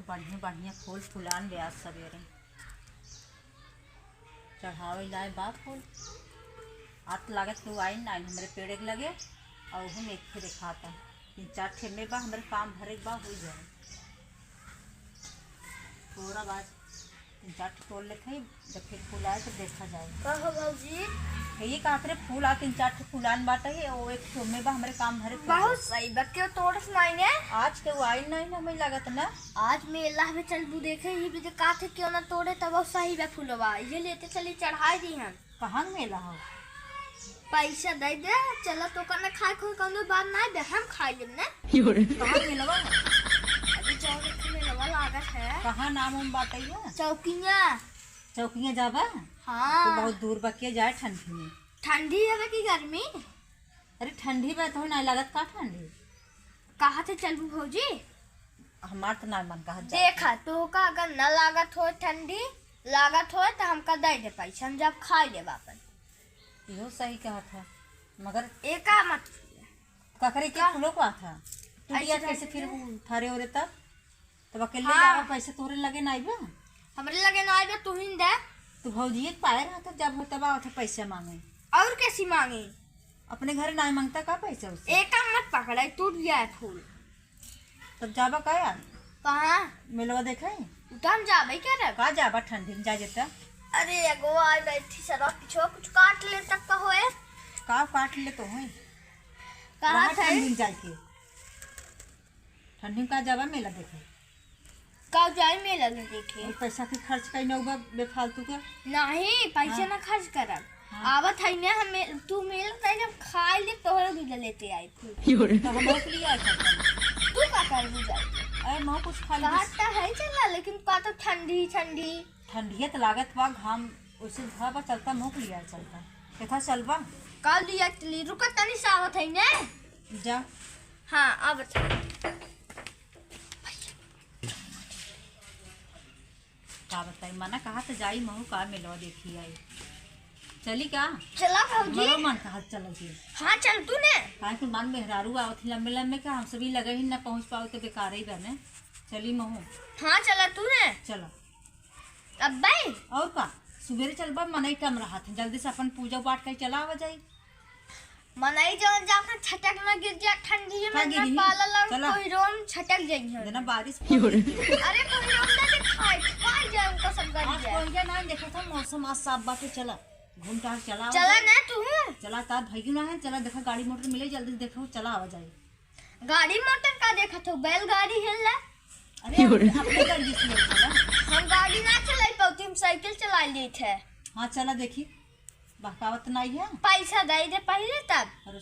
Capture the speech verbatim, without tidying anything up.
बढ़िया बढ़िया फूल फुलान बे आज सबेरे। चढ़ावे लाए बा फूल। आत लागत केहू आइन नाइन हमरे पेड़े के लगे, और हम एक ठे देखाता। तीन चार ठे में बा, हमरे काम भरे के बा, हो जाए। थोड़ा बाद तीन चार ठे तोड़ लेत हई, जब फिर फूल आए तो देखा जाए। का हो भौजी? यही कहत रहे, फूल आ तीन चार ठे फुलान बाटे, वो एक ठे में बा, हमरे काम भरे के बा। बहुत सही बा, केहू तोड़त नाइन है। आज केहू आइन नाइन, हमें लागत ना। आज मेला में चलबू देखे, ही भी तो कहत है केहू ना तोड़े, तब बहुत सही बा फूलवा, ये लेते चली चढ़ाई दी हम। कहाँ के मेला हो? पैसा दे दे, चला तो का ना खाए कोई कौनो बात ना बे, हम खाई लेब ना। कहाँ के मेलवा है? अभी चौक के मेलवा लागत है। कहाँ नाम हम बताइए? चौकिया। चौकिया जाबा? हाँ। तो बहुत दूर बा, के जाए ठंडी में? ठंडी हवे कि गर्मी? अरे ठंडी बा तो नहीं लागत का ठंडी? कहाँ से चलबू भौजी? हमार तो ना मन कहत जात। देखा, तोहका अगर न लागत होय ठंडी, लागत होय त हमका दे दे पैसा, हम जब खाई लेब आपन। इहो सही कहत ह, मगर एका मत। ककरे के का? फूलो को था। तू ऐसे दिया कैसे करके फिर दे। उठारे हो रे तब? तब अकेले हाँ। जावा, पैसे तोरे लगे ना आइबा? हमरे लगे ना आइबा, तू ही दे। तू भौजिए के पाए रहता, जब हो तब आवत है पैसे मांगे। और कैसी मांगे? अपने घर ना मांगता का पैसा उससे? एका मत पकड़ाई, टूट गया है फूल। तब जाबा का यार? कहाँ? मेलवा देखे? उ तो हम जाबे करब। का जाबा ठंडी में जा जेता? अरे एगो आए बैठी सरवा पीछे कुछ काट ले तक का होए? का काट ले तो होए? कहाँ रहा थे? ठंडी में जाए के। ठंडी में का जाबा मेला देखे? का जाए मेला में देखे? और पैसा के खर्च कई ना उबा बेफालतू का। नहीं, पैसा हाँ। ना खर्च करब। हाँ। आवत है ना, हम मे-, तू मेल तय जब खाई ले तोहरे दूध लेते आई फूल। तो हम और लिए आ सकते हैं। तू का कर दूध आई? अरे मैं कुछ खा ली। कहत तो है चला, लेकिन का तो ठंडी, ठंडी। ठंडिया तो लागत बा, घाम वैसे धुआ बा, चलता मुँह लिया चलता। देखा चलबा? का लिया चली? रुका तनी से आवत है ने। जा। हाँ, आवत है। का बताई, मना कहा तो जाई महू का मेलवा देखी आई। चली का? चला भौजी। हमरो मन कहा चल के। हाँ, चल तू ने। काहे कि मन मेहरारू आवत ही लम्बे लम्बे का, हम सभी लगे ही ना पहुँच पाओ तो बेकार ही बने। चली महू। हाँ, चला तू ने। चला। अब्बे। और का? सुबेरे चलबा, मनई कम रहत है, जल्दी से अपन पूजा पाठ कर चला आवा जाई। मनई जवन जा अपना छटक में गिर जा ठंडी में का ना गिरी? पाला लग चला। कोई रोम छटक जाई है। जना बारिश पड़ गई। अरे कोई रोम ना दिखाई, खाई जाए उनका सब गाड़ी आज जाए। कोई ना देखा था, मौसम आज साफ बाटे, चला घूम टहल चला आवा चला जाए। ना तू। चला तार भैया ना है, चला देखा गाड़ी मोटर मिले, जल्दी से देखो चला आवा जाए। गाड़ी मोटर का देखत हो, बैलगाड़ी है ला। अरे अपने, अपने गाड़ी से चला। हम गाड़ी ना चलाई पाउती, हम साइकिल चला लेत है। हाँ चला देखी। बहकावत नाई है। पैसा दे दे पहिले तब। अरे